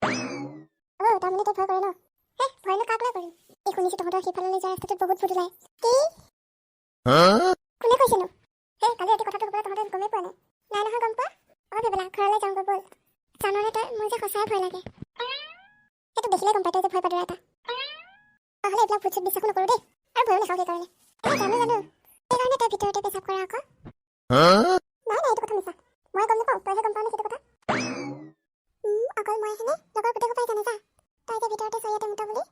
অ, তাৰমানে তই ভয় কৰে ন? হে, ভয়নো কাক লৈ কৰিম? এই শুনিছোঁ, তহঁতৰ সেইফাললৈ যোৱা ৰাস্তাটোত বহুত ভূত ওলায়। কি? কোনে কৈছেনো? হে, কালি ৰাতি কথাটো হ'বলৈ তহঁতে গমেই পোৱা নাই? নাই নহয় গম পোৱা। অ বেবেলা, ঘৰলৈ যাওঁগৈ ব'ল। জাননে তই, মোৰ যে সঁচাই ভয় লাগে। সেইটো দেখিলে গম পাই তই যে ভয় পাদৰা এটা। নহ'লে এইবিলাক ভূত চুত বিশ্বাসো নকৰোঁ দেই আৰু ভয়ো নাখাওঁ। সেইকাৰণে এই জানো জানো, সেইকাৰণে তই ভিতৰতে পেচাব কৰা আকৌ। নাই নাই, এইটো কথা মিছা। মই গম নাপাওঁ, তইহে গম পাৱ নে সেইটো কথা? অকল মইহেনে? লগৰ গোটেই সোপাই জানে যা, তই যে ভিতৰতে চৰিয়াতে মুত বুলি।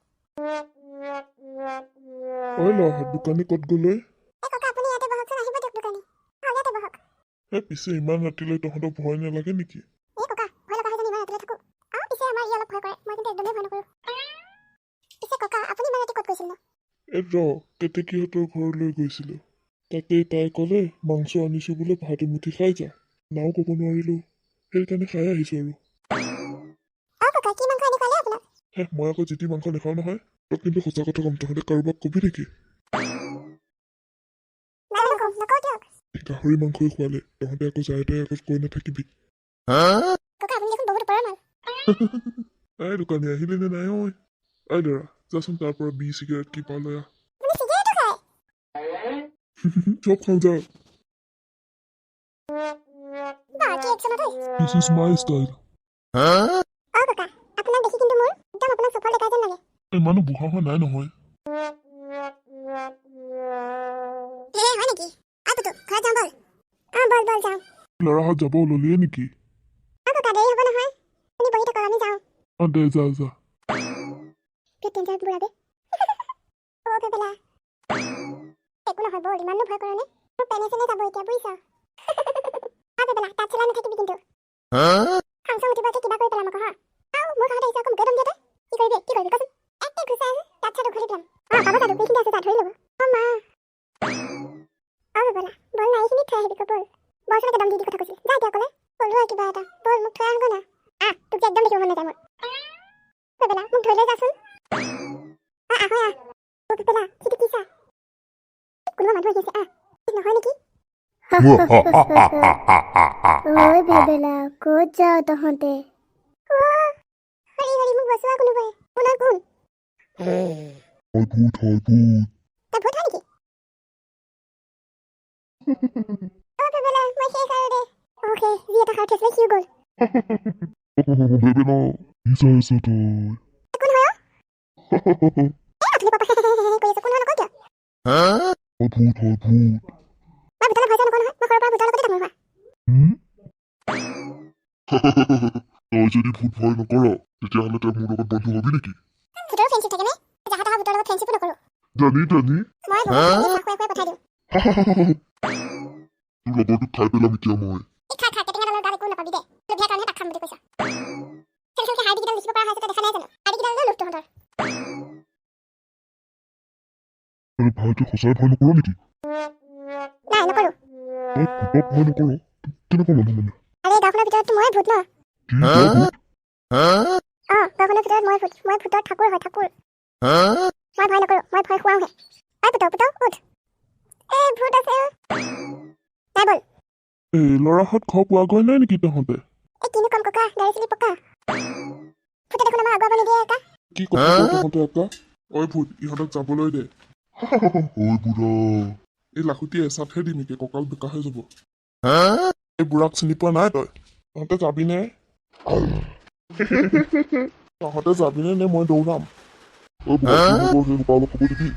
ঐ ল'ৰাহঁত, দোকানী ক'ত গ'ল ঐ? এই ককা, আপুনি ইয়াতে বহকচোন, আহিব দিয়ক দোকানী। অঁ, ইয়াতে বহক। এই পিছে ইমান ৰাতিলৈ তহঁতৰ ভয় নালাগে নেকি? এই ককা, ভয় লগা হৈ জানো ইমান ৰাতিলৈ থাকোঁ? অঁ, পিছে আমাৰ ই অলপ ভয় কৰে, মই কিন্তু একদমেই ভয় নকৰোঁ। পিছে ককা, আপুনি ইমান ৰাতি ক'ত গৈছিল নো? এই ৰ, কেতেকীহঁতৰ ঘৰলৈ গৈছিলোঁ। তাতে তাই ক'লে মাংস আনিছোঁ বোলে, ভাত এমুঠি খাই যা। নাও ক'ব নোৱাৰিলোঁ, সেইকাৰণে খাই আহিছোঁ আৰু। অঁ ককা, কি মাংস আনি খোৱালে আপোনাক? হে, মই আকৌ যি টি মাংস নাখাওঁ নহয়। তই কিন্তু সঁচা কথা ক'ম, তহঁতে কাৰোবাক কবি নেকি? নাই, নকওঁ নকওঁ দিয়ক। এই গাহৰি মাংসই খোৱালে, তহঁতে আকৌ যাই তাই আগত কৈ নাথাকিবি। ককা, আপুনি দেখোন বহুত ওপৰৰ মাল। এই দোকানী আহিলি নে নাই? ঐ ঐ ল'ৰা, যাচোন তাৰ পৰা বিড়ি চিগাৰেট কিবা লৈ আহ। আপুনি চিগাৰেটো খায়? চব খাওঁ যা। বা, কি একশ্যনত ঐ! This is my style. অঁ ককা, আপোনাক দেখি কিন্তু মোৰ একদম আপোনাক চফল ডেকা যেন লাগে। ইমানো বুঢ়া হোৱা নাই নহয়। হে, হয় নেকি? অ পুতু, ঘৰত যাওঁ ব'ল। অঁ, ব'ল ব'ল যাওঁ। ল'ৰাহঁত যাব ওললিয়ে নেকি? অঁ ককা, দেৰি হ'ব নহয়, আপুনি বহি থাকক, আমি যাওঁ। অঁ দে, যা যা। বিৰাট ডেঞ্জাৰ বুঢ়া বে। অ বেবেলা, একো নহয় ব'ল, ইমাননো ভয় কৰনে? মোৰ পেনে চেনে যাব এতিয়া, বুজিছ? অ বেবেলা, তাত চলাই নাথাকিবি কিন্তু। খং চং উঠিব, কিবা কৰি পেলাম আকৌ। হা, আও মোৰ কাষত আহিছ আকৌ, মোকে দম দিয়া তই? কি কৰিবি, কি কৰিবি কচোন? একে ঘুচাই তাত চাত উঘালি পেলাম। অঁ, পাব জানো? এইখিনিতে আছে, যা, ধৰি ল'ব। অ মা, অ বেবেলা, ব'ল না, এইখিনিত থৈ আহিবি ব'ল। বৰচোন দম দি দি কথা কৈছিল। যা এতিয়া অকলে। ক'লো আৰু কিবা এটা, ব'ল, মোক থৈ আহগৈ না। আহ, তোক যে একদম দেখিব মন নাযায় মোৰ। বেবেলা, মোক ধৰি লৈ যাচোন। আহ, আহ, আহ। অ বেবেলা, সেইটো কি চা, কোনোবা মানুহ আহি আছে। আহ, নহয় নেকি? ঐ বেবেলা, ক'ত যাৱ তহঁতে? হৰি হৰি, মোক বচোৱা কোনোবাই। কোন হয়, কোন? হয় ভূত, হয় ভূত। তই ভূত হয় নেকি? অ বেবেলা, মই শেষ আৰু দে। অ শেষ, যি এটা সাহস আছিলে সিও গ'ল। বেবেলা, কি চাই আছ তই? কোন হয় অ? এই অথনি পৰা কৰি আছ, কোন হয় নকওঁ কিয়? হয় ভূত, হয় ভূত। মই ভূতলৈ ভয় চয় নকৰোঁ নহয়, মই সৰুৰ পৰা ভূতৰ লগতে ডাঙৰ হোৱা। হুম? তই যদি ভূত ভয় নকৰ, তেতিয়াহ'লে তই মোৰ লগত বন্ধু হবি নেকি? ভূতৰো ফ্ৰেণ্ডশ্বিপ থাকে নে? যাহা তাহা ভূতৰ লগত ফ্ৰেণ্ডশ্বিপো নকৰোঁ। জানি জানি। মই বহুত এনেই চাহ খুৱাই খুৱাই পঠাই দিওঁ। তোৰ লগৰটোক খাই পেলাম এতিয়া মই। এই খা খা, কেটেঙাডালৰ গাত একো নাপাবি দে। লোভীয়া কাৰণেহে তাক খাম বুলি কৈছ। খেল খেলকে হাৰ্ডিকেইডাল দেখিব পৰা হৈছে, তই দেখা নাই জানো? হাৰ্ডিকেইডাললৈ লোভ তহঁতৰ। আৰে ভাই, তই সঁচাই ভয় নকৰ নেকি? নাই, নকৰোঁ। তই ভূতক ভয় নকৰ? কেনেকুৱা মানুহ মানে? আৰে, গাঁওখনৰ ভিতৰততো মই ভূত ন। কি, তই ভূত? অঁ, গাঁওখনৰ ভিতৰত মই ভূত। মই ভূতৰ ঠাকুৰ হয়, ঠাকুৰ। মই ভয় নকৰোঁ, মই ভয় খুৱাওঁহে। ঐ পুতৌ, পুতৌ, উঠ। এই ভূত আছে অ। নাই, ব'ল। এই ল'ৰাহঁত, ঘৰ পোৱাগৈ নাই নেকি তহঁতে? এই কিনো কম ককা, গাড়ী চলি পকা। ভূতে দেখোন আমাক আগুৱাব নিদিয়ে একা। কি কথা কওঁ তহঁতে একা? ঐ ভূত, ইহঁতক যাবলৈ দে। ঐ বুঢ়া, এই লাখুটি এচাতহে দিম এতিয়া, কঁকাল বেকা হৈ যাব। এই বুঢ়াক চিনি পোৱা নাই তই? তহঁতে যাবিনে? তহঁতে যাবিনে নে মই দৌৰাম? ঐ বুঢ়া, কি নকৰ, সেই সোপা অলপ হ'ব দিবি।